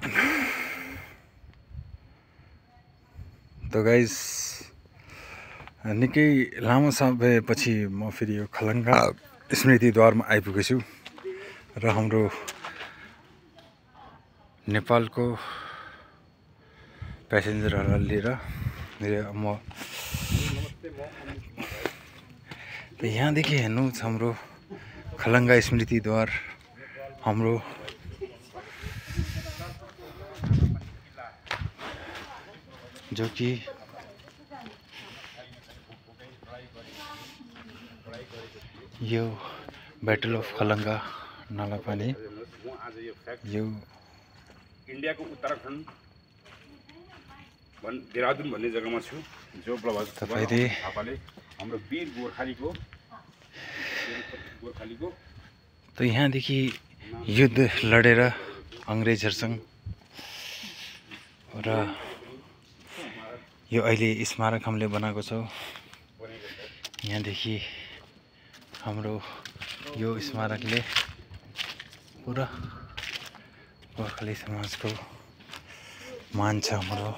त गाइस निकै लामो समयपछि म फेरि यो खलङ्गा स्मृतिद्वारमा आइपुगेछु र हाम्रो नेपालको प्यासेन्जरहरूलाई लिएर म यहाँदेखि हेर्नुहोस् हाम्रो खलङ्गा स्मृतिद्वार हाम्रो जो कि यो ब्याटल अफ खलङ्गा नालापानी यो इन्डियाको उत्तराखण्ड देहरादुन भन्ने जग्गामा छु जो तपाईले हाम्रो वीर गोर्खालीको त यहाँदेखि युद्ध लडेर अङ्ग्रेजहरूसँग र यो अहिले स्मारक हामीले बनाएको छौँ। यहाँदेखि हाम्रो यो स्मारकले पुरा गोर्खाली समाजको मान छ हाम्रो।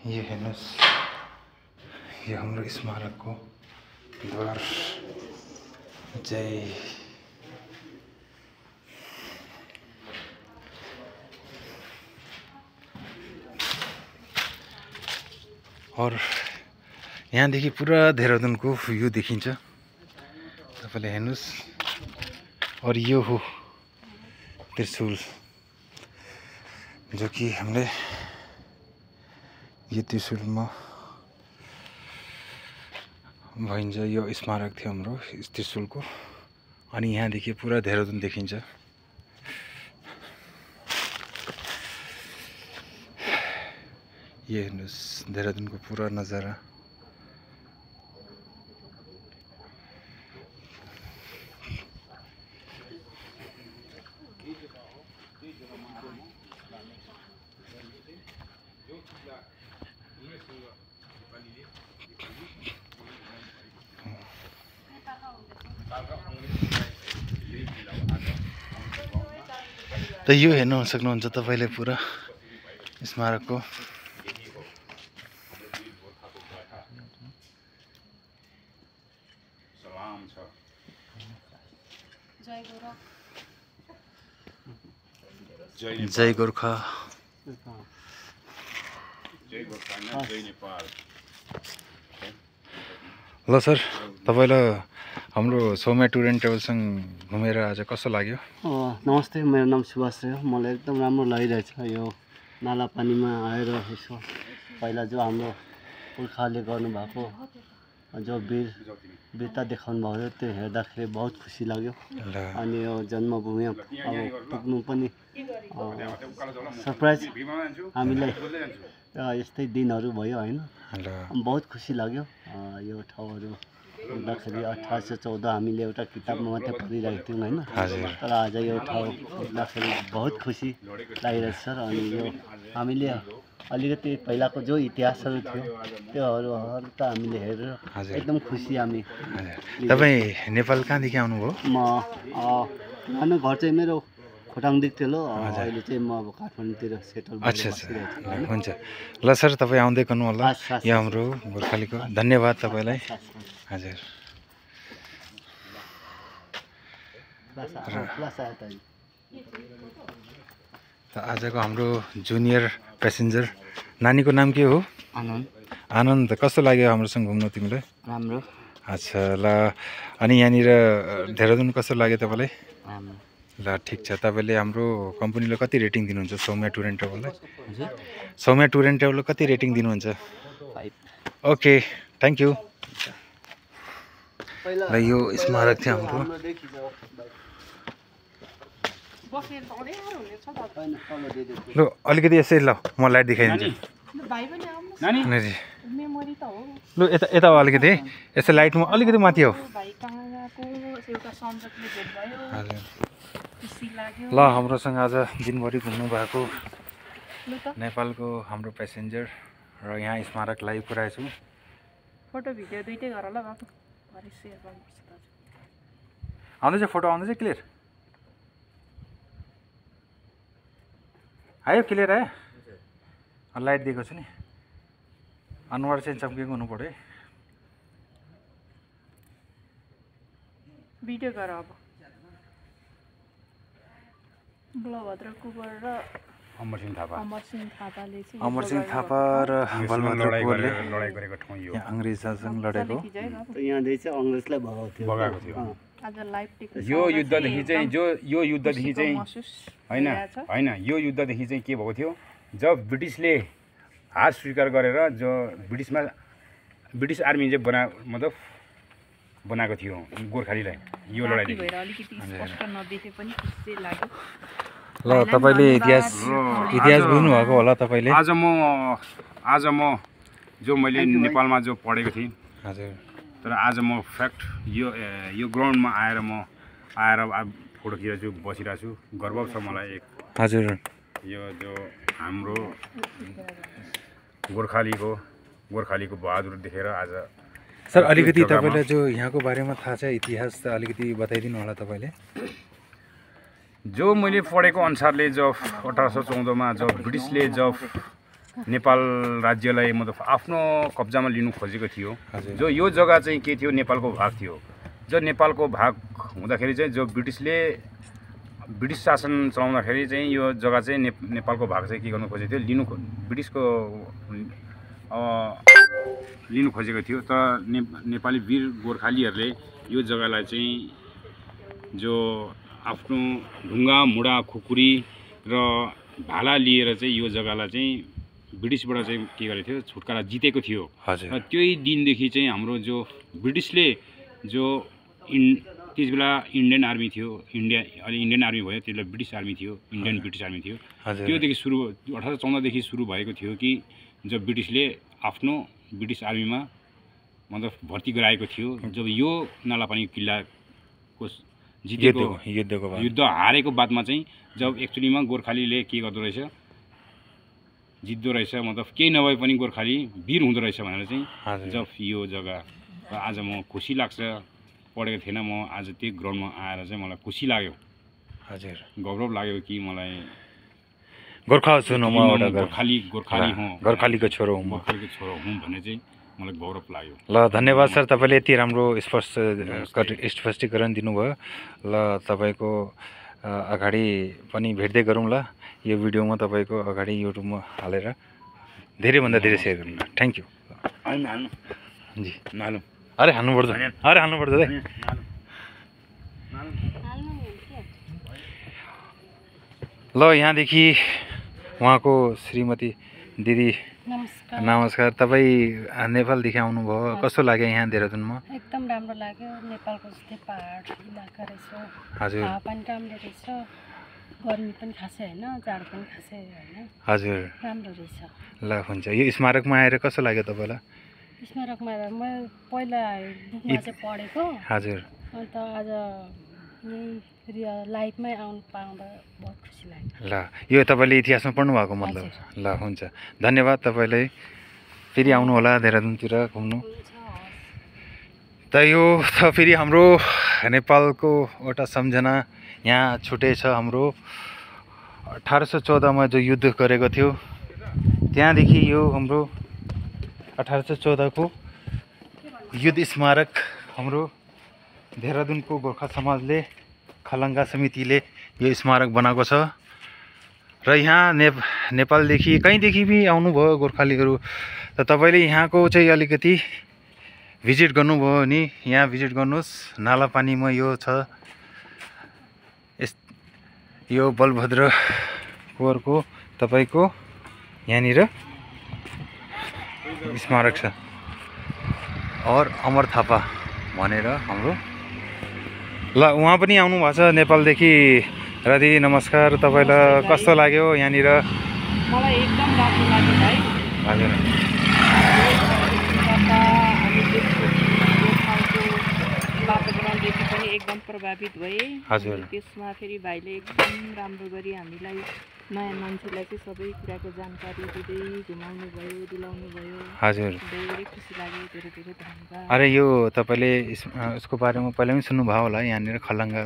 यो हेर्नुहोस्, यो हाम्रो स्मारकको द्वार। जय और यहाँदेखि पुरा देहरादुनको भ्यू देखिन्छ, तपाईँले हेर्नुहोस्। और यो हो त्रिशूल जो कि हामीले यो त्रिशूलमा भइन्छ। यो स्मारक थियो हाम्रो त्रिशूलको। अनि यहाँदेखि पुरा देहरादुन देखिन्छ। यो हेर्नुहोस् देहरादुनको पुरा नजारा। त यो हेर्न सक्नुहुन्छ तपाईँले पुरा स्मारकको। जय गोर्खा। ल सर, तपाईँलाई हाम्रो सौम्या टुर एन्ड ट्राभल्ससँग घुमेर आज कस्तो लाग्यो? नमस्ते, मेरो नाम सुभाष हो। मलाई एकदम राम्रो लागिरहेछ यो नालापानीमा आएर। यसो पहिला जो हाम्रो पुर्खाले गर्नुभएको जो वीरता देखाउनु भएको थियो त्यो हेर्दाखेरि बहुत खुसी लाग्यो। अनि यो जन्मभूमि अब पुग्नु पनि सरप्राइज हामीलाई यस्तै दिनहरू भयो होइन। बहुत खुसी लाग्यो यो ठाउँहरू हेर्दाखेरि। 1814 हामीले एउटा किताबमा मात्रै पढिरहेको थियौँ होइन, तर आज यो ठाउँ हेर्दाखेरि बहुत खुसी लागिरहेछ सर। अनि यो हामीले अलिकति पहिलाको जो इतिहासहरू थियो त्योहरू त हामीले हेरेर एकदम खुसी हामी। तपाईँ नेपाल कहाँदेखि आउनुभयो? म पुरानो घर चाहिँ मेरो खोटाङदेखि थियो। अहिले चाहिँ म अब काठमाडौँतिर सेटल अच्छा, हुन्छ। ल सर, तपाईँ आउँदै गर्नु होला। यो हाम्रो गोर्खालीको धन्यवाद तपाईँलाई। हजुर। आजको हाम्रो जुनियर प्यासेन्जर नानीको नाम के हो? आनन्द। आनन्द, कस्तो लाग्यो हाम्रोसँग घुम्न तिमीलाई? राम्रो। अच्छा, ल अनि यहाँनिर देहरादुन कस्तो लाग्यो तपाईँलाई? ल ठिक छ। तपाईँले हाम्रो कम्पनीलाई कति रेटिङ दिनुहुन्छ सौम्या टुर एन्ड ट्राभललाई? सौम्या टुर एन्ड ट्राभललाई कति रेटिङ दिनुहुन्छ? 5। Okay, thank you. ल यो स्मारक थियो हाम्रो। ल अलिकति यसै, ल म लाइट देखाइदिन्छु। लु यता अलिकति यसो लाइटमा अलिकति माथि हो। ल हाम्रोसँग आज दिनभरि घुम्नु भएको नेपालको हाम्रो प्यासेन्जर र यहाँ स्मारकलाई पुऱ्याएछौँ। फोटो भिडियो दुइटै गर ल बाबु, भरे सेयर गर्नुपर्छ दाजु। आउँदैछ फोटो आउँदैछ क्लियर आयो क्लियर आयो लाइट दिएको छु नि अनुहार चाहिँ चम्केको हुनु पर्यो है भिडियो गर अब बलभद्र कुँवर र अमरसिंह थापा अमरसिंह थापाले चाहिँ अमरसिंह थापा र बलभद्र कुँवरले लडाइँ गरेको ठाउँ यो यहाँ अङ्ग्रेजसँग लडेको यहाँदेखि चाहिँ अङ्ग्रेजलाई बगाएको थियो आज लाइभ टिकट यो युद्धदेखि चाहिँ यो युद्धदेखि चाहिँ होइन होइन यो युद्धदेखि चाहिँ के भएको थियो जब ब्रिटिसले हार स्वीकार गरेर जो ब्रिटिस आर्मी चाहिँ मतलब बनाएको थियो गोर्खालीलाई यो लडाइँ भएर अलिकति स्पष्ट नदेखे पनि खुसी लाग्यो ल तपाईँले इतिहास बुझ्नु भएको होला तपाईँले आज म जो मैले नेपालमा जो पढेको थिएँ हजुर तर आज म फ्याक्ट यो ग्राउन्डमा आएर फोटो खिचेर बसिरहेको छु गर्व छ मलाई एक हजुर यो जो हाम्रो गोर्खालीको बहादुर देखेर आज सर अलिकति तपाईँलाई जो यहाँको बारेमा थाहा छ इतिहास त अलिकति बताइदिनु होला तपाईँले जो मैले पढेको अनुसारले जब 1814 मा जब ब्रिटिसले जब नेपाल राज्यलाई मतलब आफ्नो कब्जामा लिनु खोजेको थियो जो यो जग्गा चाहिँ के थियो नेपालको भाग थियो जो नेपालको भाग हुँदाखेरि चाहिँ जो ब्रिटिस शासन चलाउँदाखेरि चाहिँ यो जग्गा चाहिँ नेपालको भाग चाहिँ के गर्नु खोजेको थियो ब्रिटिसको लिनु खोजेको थियो तर नेपाली वीर गोर्खालीहरूले यो जग्गालाई चाहिँ जो आफ्नो ढुङ्गा मुढा खुकुरी र भाला लिएर चाहिँ यो जग्गालाई चाहिँ ब्रिटिसबाट चाहिँ के गरेको थियो छुटकारा जितेको थियो र त्यही दिनदेखि चाहिँ हाम्रो जो ब्रिटिसले जो त्यस बेला इन्डियन आर्मी थियो अहिले इन्डियन आर्मी भयो त्यसले ब्रिटिस आर्मी थियो इन्डियन ब्रिटिस आर्मी थियो त्योदेखि सुरु 1814 देखि सुरु भएको थियो कि जब ब्रिटिसले आफ्नो ब्रिटिस आर्मीमा मतलब भर्ती गराएको थियो जब यो नालापानी किल्लाको जितेको युद्ध हारेको बादमा चाहिँ जब एक्चुअलीमा गोर्खालीले के गर्दो रहेछ जित्दो रहेछ मतलब केही नभए पनि गोर्खाली वीर हुँदो रहेछ भनेर चाहिँ जब यो जग्गा र आज म खुसी लाग्छ पढेको थिएन म आज त्यही ग्राउन्डमा आएर चाहिँ मलाई खुसी लाग्यो हजुर गौरव लाग्यो कि मलाई गोर्खा छु न म एउटा गोर्खालीको छोरो हुँ भन्ने चाहिँ मलाई गौरव लाग्यो ल धन्यवाद सर तपाईँले यति राम्रो स्पष्टीकरण दिनुभयो ल तपाईँको अगाडि पनि भेट्दै गरौँ ल यो भिडियोमा तपाईँको अगाडि युट्युबमा हालेर धेरैभन्दा धेरै सेयर गरौँ ल थ्याङ्क यू जी अरे हाल्नुपर्छ है ल यहाँदेखि उहाँको श्रीमती दिदी नमस्कार तपाईँ नेपालदेखि आउनुभयो कस्तो लाग्यो यहाँ देहरादुनमा एकदम राम्रो लाग्यो नेपालको जस्तै पहाड इलाका रहेछ हजुर हावापानी राम्रो रहेछ गर्मी पनि खासै होइन जाडो पनि खासै होइन हजुर राम्रो रहेछ ल हुन्छ यो स्मारकमा आएर कस्तो लाग्यो तपाईँलाई स्मारकमा म पहिला बुकमा चाहिँ पढेको हजुर अन्त आज यही लाइफमै आउनु पाउँदा बहुत खुसी लाग्यो ल यो तपाईँले इतिहासमा पढ्नु भएको मतलब ल हुन्छ धन्यवाद तपाईँलाई फेरि आउनु होला देहरादुनतिर घुम्नु त यो त फेरि हाम्रो नेपालको एउटा सम्झना यहाँ छुट्टै छ हाम्रो 1814 मा जो युद्ध गरेको थियो त्यहाँदेखि यो हाम्रो 1814 को युद्ध स्मारक हाम्रो देहरादुनको गोर्खा समाजले खलङ्गा समितिले यो स्मारक बनाएको छ र यहाँ नेपालदेखि कहीँदेखि पनि आउनुभयो गोर्खालीहरू त तपाईँले यहाँको चाहिँ अलिकति भिजिट गर्नुभयो भने यहाँ भिजिट गर्नुहोस् नालापानीमा यो छ यो बलभद्र कुँवरको तपाईँको यहाँनिर स्मारक छ और अमर थापा भनेर हाम्रो ल उहाँ पनि आउनु भएको छ नेपालदेखि र दिदी नमस्कार तपाईँलाई कस्तो लाग्यो यहाँनिर मलाई एकदम राम्रो लाग्यो भाइ हजुर वातावरणदेखि पनि पनि एकदम प्रभावित भएँ। हजुर। त्यसमा फेरि भाइले एकदम राम्रो गरी हामीलाई नयाँ मान्छेलाई चाहिँ सबै कुराको जानकारी दिँदै घुमाउनु भयो, डुलाउनु भयो। हजुर। धेरै खुसी लाग्यो, धेरै धेरै धन्यवाद। अरे यो तपाईँले यसको बारेमा पहिला पनि सुन्नुभयो होला यहाँनिर खलङ्गा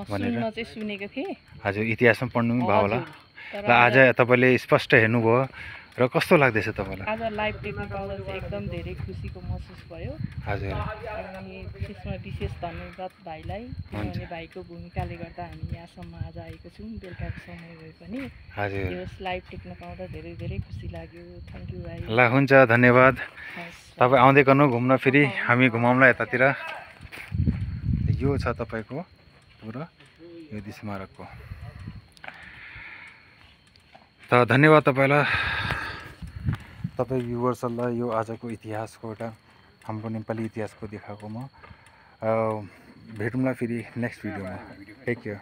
भनेर? सुन्न चाहिँ सुनेको थिएँ। हजुर, इतिहासमा पढ्नु पनि भयो होला। तर ल आज तपाईँले स्पष्ट हेर्नुभयो र कस्तो लाग्दैछ तपाईँलाई? आज लाइभ देख्न पाउँदा चाहिँ एकदम धेरै खुसीको महसुस भयो। हजुर। अनि त्यसमा विशेष धन्यवाद भाइलाई, किनभने भाइको भूमिकाले गर्दा हामी यहाँसम्म आज आएको छौँ, बेलुकाको समय भए पनि। हजुर। यस लाइभ देख्न पाउँदा धेरै धेरै खुसी लाग्यो। थ्याङ्क यू भाइ। ल हुन्छ, धन्यवाद। हस्। तपाईँ आउँदै गर्नु घुम्न, फेरि हामी घुमाउँला यतातिर। यो छ तपाईँको पुरा यो स्मारकको। त धन्यवाद तपाईँलाई, तपाईँ भ्युवर्सहरूलाई यो आजको इतिहासको एउटा हाम्रो नेपाली इतिहासको देखाएकोमा। भेटौँला फेरि नेक्स्ट भिडियोमा। Take care.